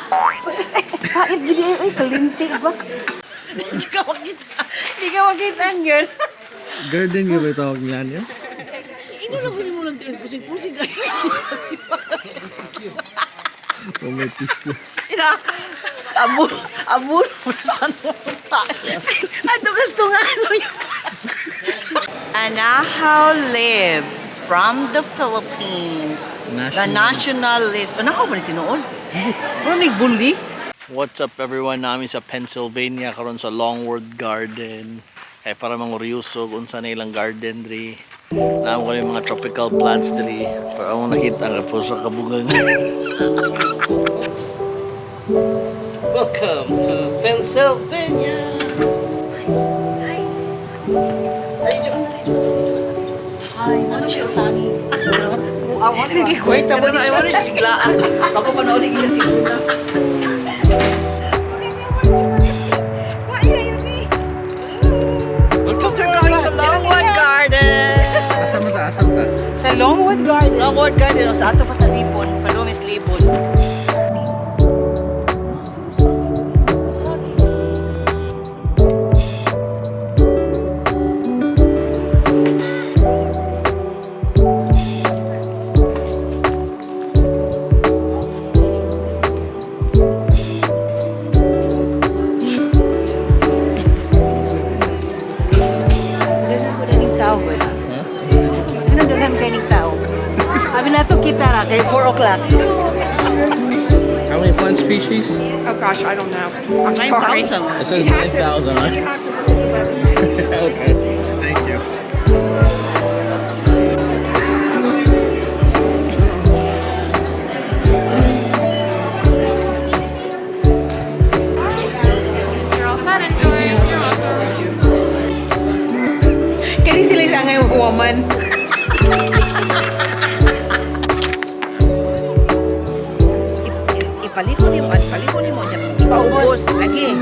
Pait gid ay kalinti ba? Hindi ka makita. Hindi ka makita yun. Garden nga ba tawag nila niya? Ino lang mo lang pusing-pusing. O may tissue. Ina, abur, abur, Ato gusto nga ano yun. Anahaw lives from the Philippines. The National. national lives. Anahaw ba ni tinuod? Ano ni bully? What's up, everyone? Nami sa Pennsylvania karon sa Longwood Garden. Kay para manguryoso kung unsa na ilang garden diri. Naamo ko yung mga tropical plants diri. Para akong nakita nga po sa kabugang. Welcome to Pennsylvania. Hi. Ay, ano siya utani? Nagkikwenta mo ni siya. Siglaan. Ako pa nauli ila sigula. Welcome to Longwood Garden. Asa man ta? Asa man ta? Sa Longwood Garden. Longwood Garden. Sa ato pa sa Libon. Palumis Libon. Daghan ko na ning tao eh. Ano daghan kay ning tao? Abi na to kita ra kay 4 o'clock. How many plant species? Oh gosh, I don't know. I'm sorry. 9,000. It says 9,000. You have to look at the website. Okay. Thank you. You're all set. Enjoy. You're welcome. Kani sila sa angay woman. Ipaliko ni mo, paliko ni mo. Ipaubos. Lagi.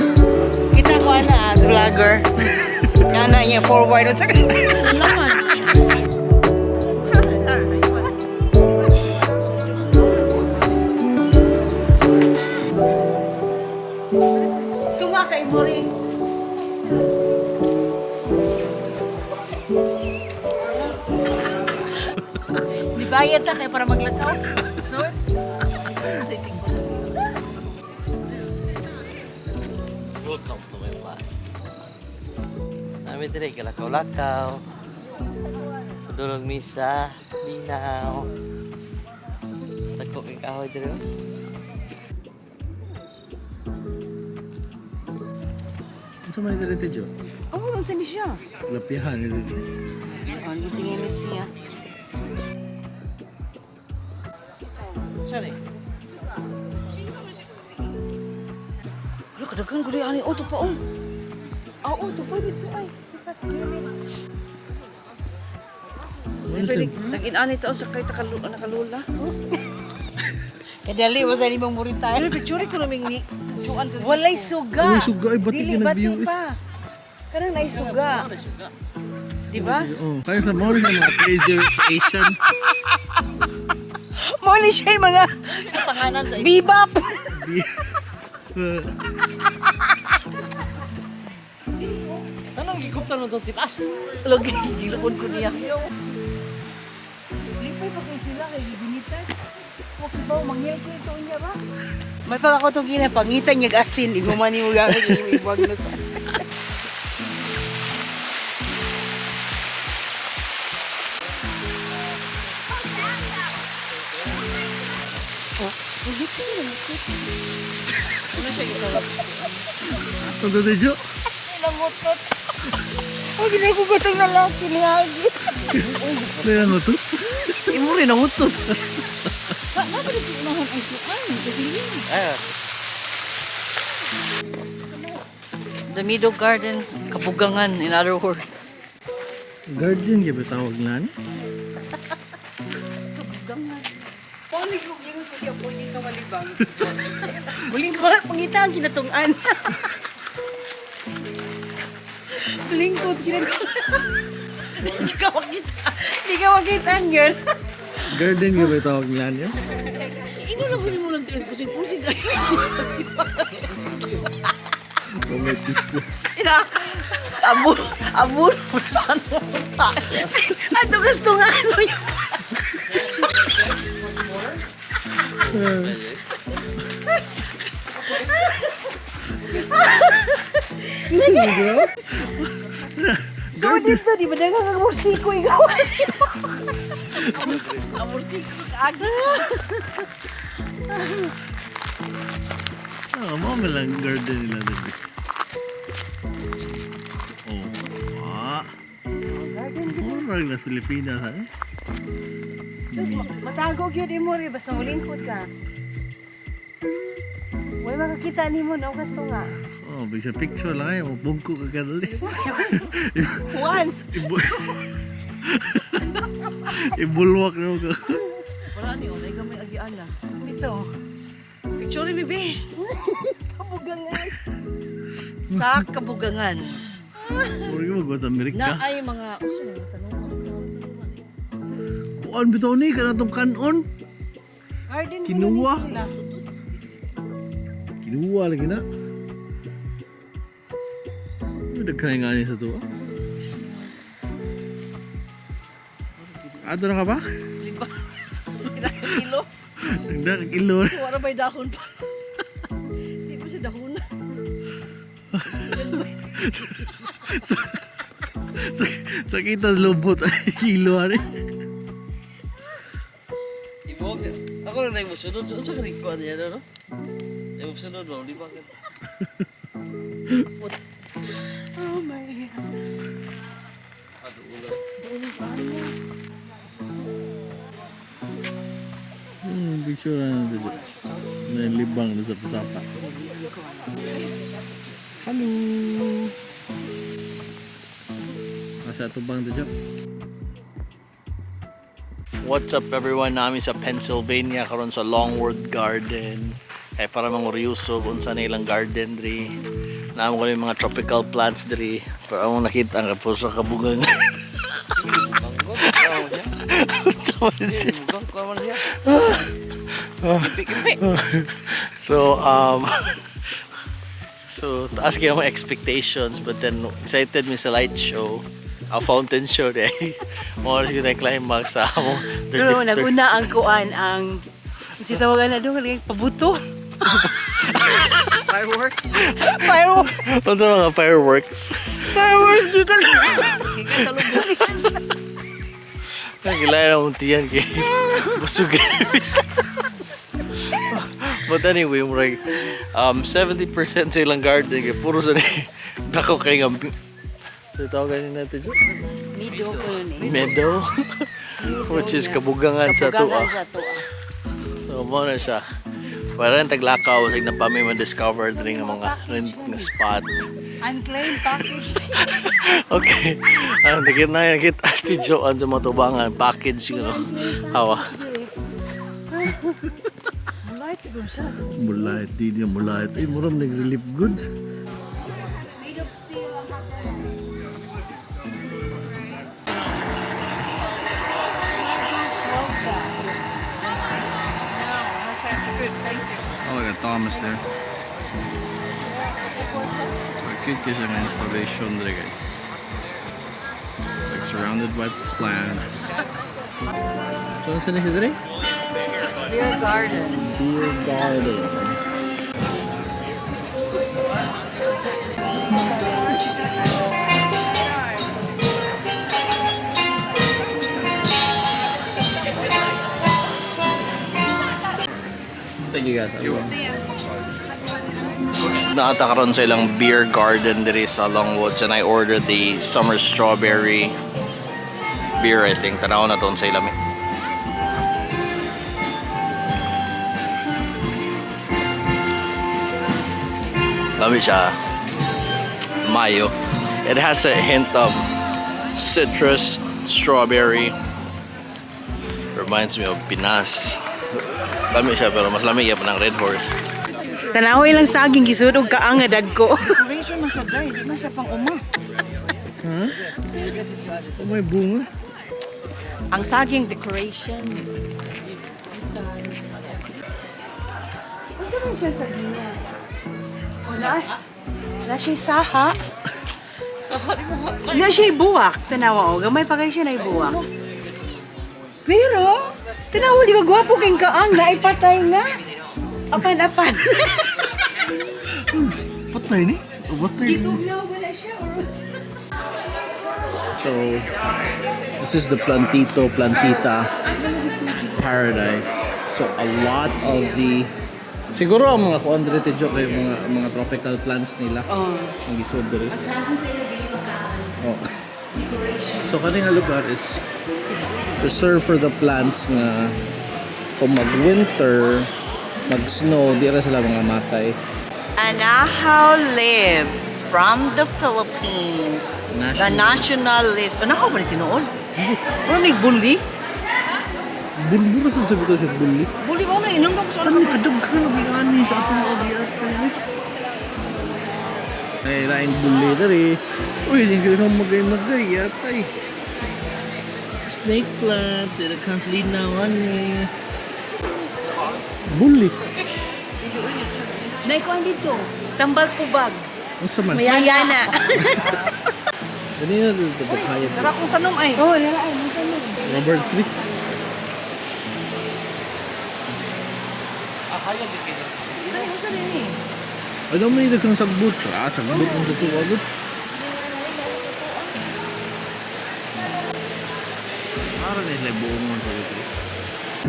Kita ko ana as vlogger. Nana niya forward sa Laman. Tunga kay mo rin. Di bayad ta kay para maglakaw. So, Welcome to my life. Nami dire kalakaw-lakaw. Padulog misa, linaw. Dagko kay kahoy dire. Oh. Unsa man diri Tijo? Oh, unsa ni siya? Lapihan ni diri. Ang gitingin ni siya. Siya ni. Ano kadaghan ko di ani auto pa oh. Oo, to pa dito ay. Ipaskili. Pwede nag-inani taon sa kay takalu nakalula. Kadali wa sa nimong muritan. Pero picture ko naming ni Juan ko. Walay suga. Walay suga, ay, batik Dili yun ang bati view, eh. pa. Kanang naay suga. Di ba? Oh, kaya sa mo rin mga Crazy Rich Asian. Mo ni siya yung mga Tanganan sa bebop. Anong gikuptan mo tong tilas? Lagi giluon ko niya. Lipay pa kay sila kay gibinitan. Wa si ba manghilki ito niya ba? May pa ako tong ginapangitan niya asin imo man nimo gamit imo ibuwag no sa asin. Ano siya gitawag? Unsa Tijo? Nangutot. Ay, ginagugatong lalaki niya. Dili na to. Imo rin ang utot. Ah, The Meadow Garden, kabugangan in other words. Garden nga ba tawag nila ni? Paano ko gingon ko di ako hindi ka malibang. Muling pa pangita ang kinatungan. Lingkod ginagawa. Hindi ka makita. Hindi ka makita yun. Garden nga ba tawag nila niya? Ino lang kunin mo lang pusig-pusig. May tissue. Ina, abur, abur, basta mo Ato gusto nga ano yun. So dito, di ba daghang ang mursiko ikaw? Ang mursiko kaagi. Ah, mao man lang garden nila dito. Oh, ah. Murag na Pilipinas, ha? Sus, matago gyud imo ri basta mulingkod ka. Way makakita nimo na gusto nga. Oh, bisa picture lang ay, bungko ka kadali. Juan. Ibulwak na mo ka. Wala ni, unay ka may agian na. Ito. Picture ni bebe. Kabugangan. Sa kabugangan. Murag mo sa Amerika. Na ay mga, uso na tanong. Kuan bitaw ni kana tong kanon. Garden Kinuha. sila. Kinuha lagi na. Ano daghan nga niya sa tuwa? Ato na ka ba? Diba? Kilo. Nagdakag ilo. Wala ba'y dahon pa? Di pa siya dahon. Sakit ang lubot ay kilo ani. Ibog. Ako lang na musunod. Unsa ka nagkuan niya no? Ay musunod ba di ba? Oh my God. Ato ulo. Picture na dito. Nalibang na sa pasapa. Hello. Asa atubang dito. What's up, everyone? Nami sa Pennsylvania karon sa Longworth Garden. Kay para manguryoso unsa na ilang garden diri. Naamo ko yung mga tropical plants diri. Pero among nakita ang kapuso kabugang. Banggot. Kuan siya. Bugang kuan man siya. Kipi-kipi. So, taas kayo akong expectations, but then excited mi sa light show, a fountain show day. Mo rin yung climax sa among Pero 33rd naguna ang kuan ang si tawagan na doon lagi pabuto. Fireworks. Fireworks. Unsa mga fireworks. Fireworks gikan. Gikan sa lubot. Nagilay na akong tiyan kay busog kay bista. But anyway, murag 70% sa ilang garden kay puro sa ni dako kay nga so tawag ganin natin dyan? Mido ko yun eh. Meadow, which is kabugangan sa tuwa. Kabugangan sa tuwa. So, mo na siya. Parang taglakaw, like na pa may ma-discover diri nga mga rent nga spot. Unclaimed package. Okay. Ano, nakita na nakita si Joanne sa mga tubangan, package,. Hawa. Light ko siya. Mulayt, di niya mulayt. Ay, muram nag-relief goods. Made of steel ang hagdan. Oh, I got Thomas there. So, cute kasi nga installation there, guys. Like, surrounded by plants. So, saan na siya dire? Beer garden. Beer garden. Thank you, guys. Naata karon sa ilang beer garden diri sa Longwoods and I ordered the summer strawberry beer, I think. Tanaw na to sa ilang. Lami siya. Mayo. It has a hint of citrus, strawberry. Reminds me of Pinas. Lami siya pero mas lami pa ng Red Horse. Tanaw ilang saging gisud og kaang nga dagko. Decoration man siya, guys. Di man siya pang uma. Oh, may bunga. Ang saging decoration. Unsa man siya sa gina? Wala. Wala siya saha. Wala siya buwak. Tanawa o. Gamay pa kayo siya na buwak. Pero, tanawa, di ba gwapo kayong kaang naipatay nga? Apan-apan. Patay ni? Patay ni. Gitugnaw ba na siya? Or what's- So, this is the Plantito Plantita paradise. So, a lot of the siguro ang mga kuan diri tidyo kay mga tropical plants nila. Oh. Ang gisod diri. Ang saging sa ila, dili makaon. Oh. So kani nga lugar is reserved for the plants nga kung mag-winter, mag-snow, di ra sila mga matay. Anahaw lives from the Philippines. The national lives. Anahaw ba ni tinuod? Ano ni bully? Bulbul sa sabi to siya bully. Bully ba mo inom ko sa Ano kadaghan og ani sa atong agi-ate. Ay, lain bully diri. Uy, di ka magay-magay atay. Snake plant, daghan sa linaw ani. Bully. Naikuan dito. Tambal sa ubag. Unsa man? Mayana. Ganina dito pagkayat. Tara kong tanong ay. Oh, wala ay. May tanong. Rubber tree. Ay, unsa ni? Ano man ito kang sagbot? Ah, sagbot mo sa tuwa. Para nila buong mo sa ito.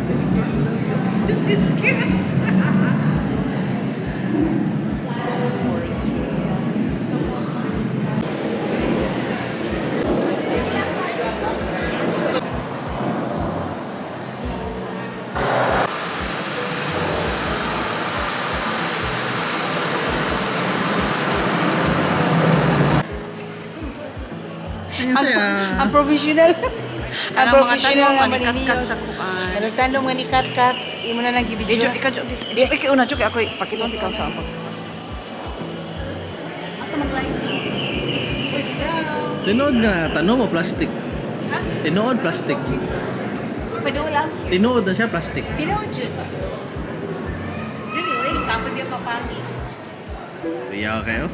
Just kiss. Ayun siya. Ang professional. Ang Ang mga professional tanong nga nga ni maniniyot. kat sa kuan. Anong tanong nga ni Kat-Kat? Imo na lang Di gibidyo. jo ikaw jo. Ikaw una jo kay ako pakiton ikaw sa ako. Asa mag-lighting? Pwede daw. Tinood nga tanong mo plastic. Tinuod plastic. Pwede wala. Tinuod na siya plastic. Tinuod yun. Dili, oy. Kapoy biya papangit. Riyaw kayo?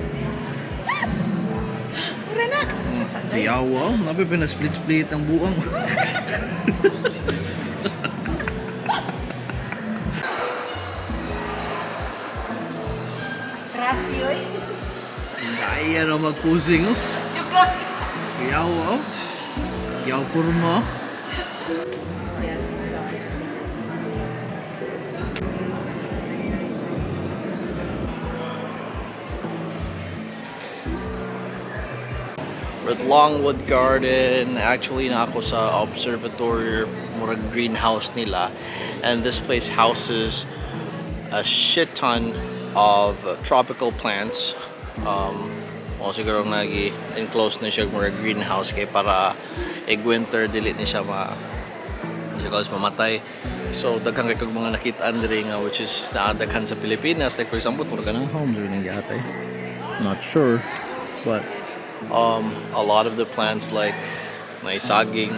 Mura na. Riyaw wow. Nabi pina-split-split ang buang. Trasi, oy. Kaya na magpusing oh. Riyaw wow. Riyaw purma. We're at Longwood Garden. Actually, na ako sa observatory, murag greenhouse nila. And this place houses a shit ton of tropical plants. O siguro nagi enclosed na siya murag greenhouse kay para ig winter dili ni siya ma di siya kalos mamatay. So daghan kay kog mga nakitaan diri nga which is naa daghan sa Pilipinas, like for example murag kanang homes or nang gihatay. Not sure, but a lot of the plants like naay saging,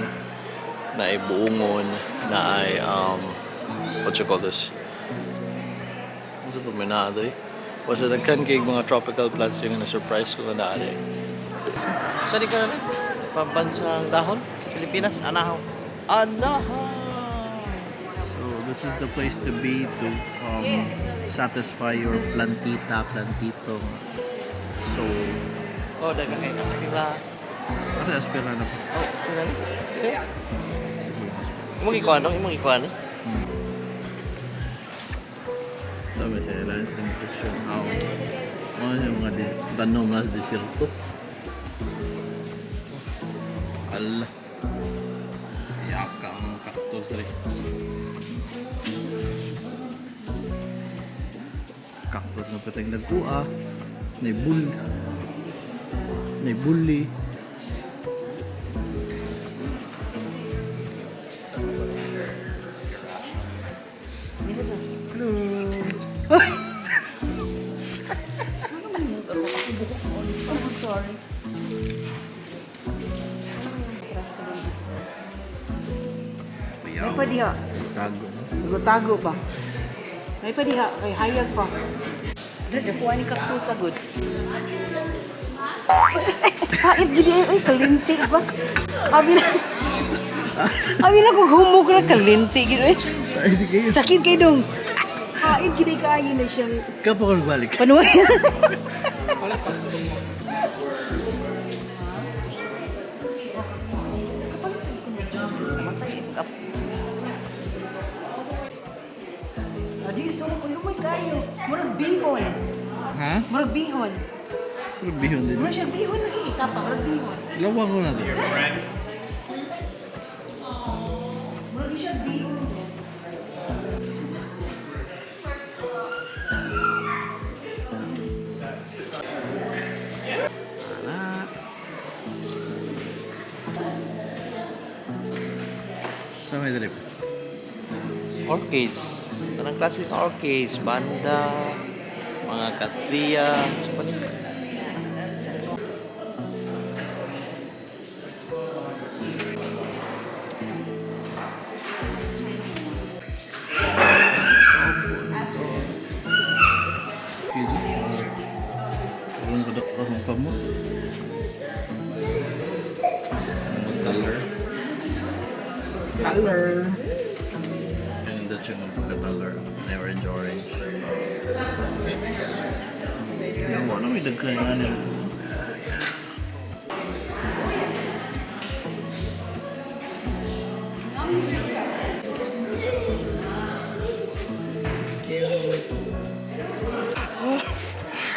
naay buongon, naay what you call this? Ano pa may naa doy? Basta daghan kay mga tropical plants yung na-surprise ko nga naa doy. Sa di ka na Pambansang dahon, Pilipinas, anahaw. Anahaw! So this is the place to be to satisfy your plantita, plantito soul. Oh, daghang kay aspira. Kasi aspira na po. Oh, aspira ni. Eh, imong ikuan no? Imong ikuan ni. Sabi sa ilan sa section how ano yung mga tanom na sa desierto. Ala. Yaka ang cactus diri. Cactus na patay nagkuha. Nay bul. Nay bully. Hello. Sorry. Yaw. Pa diha. Tago. Tago-tago ba? May pa diha, kay hayag pa. Nakuha ni cactus agad. Pait gid ay kalinti ba? Abi na. Abi na kung humog na kalinti gid ay. Sakit kay dong. Pait gid ay kaayo na siyang Kapag ko nagbalik. panuway. Adi, so ko lumoy kayo. Murag bihon. Ha? Murag bihon. Murag bihon din. Murag siya bihon lagi. Tapa, murag bihon. Lawang ko na to. Murag siya bihon. Sa may drip. Orchids. Anong klase ng orchids? Banda, mga katlia. Kizo. Karon ko dakkas ang kamot. Mag-taller. Taller! Ang dutch yung pagka-taller. Never orange orange. Yung wala may dagkan nga nila.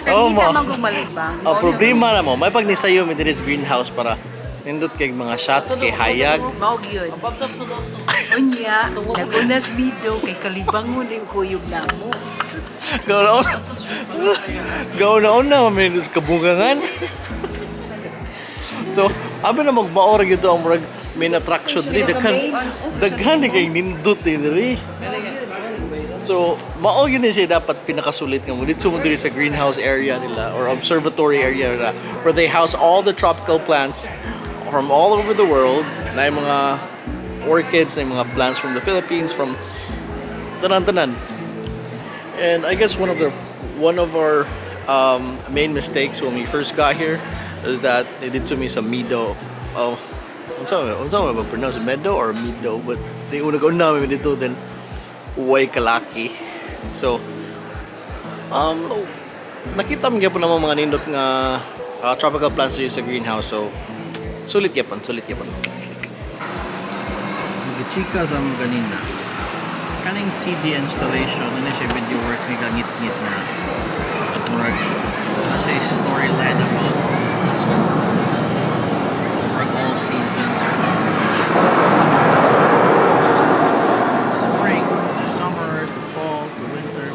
Oh, Nagita ma. man kong malibang. Ang problema na mo, may pag nisayo mi diri sa greenhouse para nindot kay mga shots kay hayag. Mao gyud. Unya, nagunas bido kay kalibangon rin kuyog na mo. Gawna una. Gawna una mami nindot sa kabungangan. So, abi na magmaor gyud ang murag main attraction diri daghan daghan ni kay nindot ni diri. So, mao gyud ni siya dapat pinakasulit nga mo didto mo diri sa greenhouse area nila or observatory area nila where they house all the tropical plants from all over the world. Na yung mga orchids, na yung mga plants from the Philippines, from tanan-tanan. And I guess one of our main mistakes when we first got here is that they did to me some meadow. Oh, unsa man ba pronounce meadow or meadow? But they una go namin dito then way kalaki. So um nakita mo gyapon naman mga nindot nga tropical plants dito sa greenhouse. So sulit gyapon, sulit gyapon. Gichika sa mga ganina kaning CD installation ano siya video works ni gangit-ngit na murag na siya storyline about murag all seasons from spring to summer to fall to winter.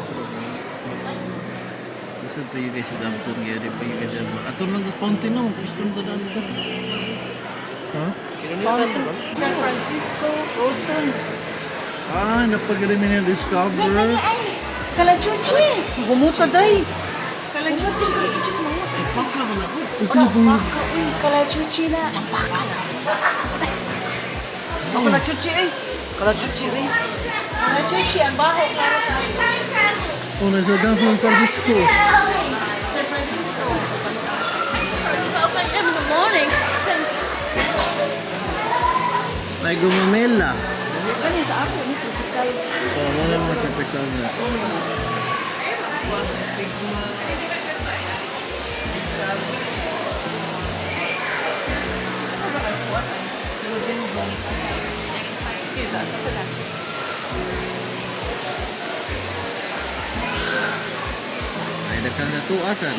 Lisod pa yung guys sa Abton kaya di pa yung guys sa Ato lang sa fountain no gusto nito na dito. Ha? San Francisco, Colton. Ah, napagalimin na discover. Kalachuchi! Gumuto day! Kalachuchi! Pagka man ako. Baka, uy, kalachuchi na. Champaka na. Oh, kalachuchi eh. Kalachuchi eh. Kalachuchi, ang baho. Oh, nasa San Francisco. San Francisco. 12 a.m. in the morning. May gumamela. Kani sa ako, ni tropical. Oh, wala mga tropical na. Ay, daghang natuasan.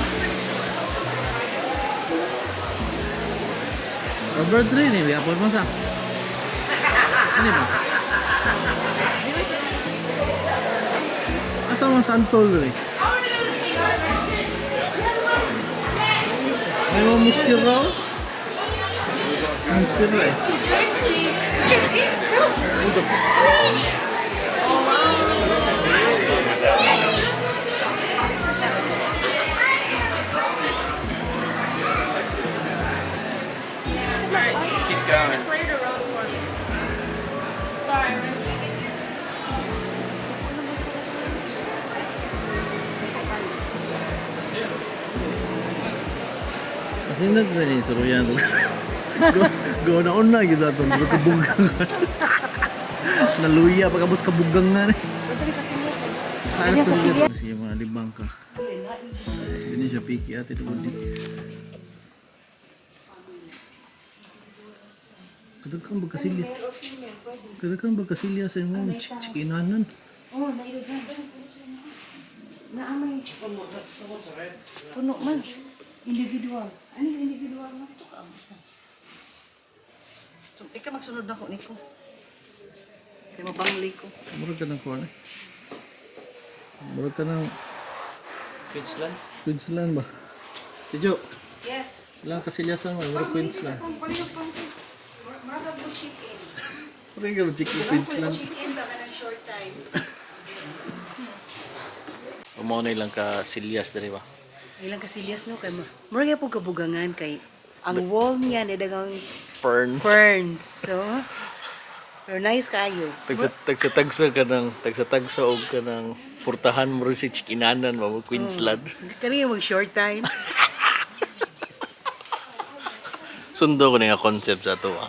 Rubber tree ni, yapon mo sa. Ano ba? Asa man santol diri? May mga mustir raw? Mustir eh. Alright, keep going. Clear the road for me. Sorry, we're Asin na rin suruyan to. Go go na una gyud ato sa kabugang. Naluya pag-abot sa kabugang nga ni. Taas ko siya. Sige mga libang ka. Dini siya piki ate tungod di. Kadaghan ba kasilya? Kadaghan ba kasilya sa imong chikinanan? Oh, nailugan. Naamay. Puno man. Individual. Ano yung individual man? Ito ka ang isa. So, ikaw magsunod na ko niko. Kay mabangli ko. Murag ka ng kuwan eh. Murag ka ng Queensland? Queensland ba? Tijo, Yes. ilang kasilyasan mo? Murag Queensland. Kung pala yung pang murag mo chicken. Murag ka chicken Queensland. Chicken ba ka ng short time? Umaw na ilang kasilyas diri ba? Ilang kasilyas no kay murag po kabugangan kay ang wall niya ni dagang Ferns. ferns. So, pero nice kayo. Tagsa tagsa tagsa ka ng tagsa tagsa og ka ng purtahan mo rin si Chikinanan ba mo Queensland. Kani mag short time. Sundo ko na nga concept sa ato ah.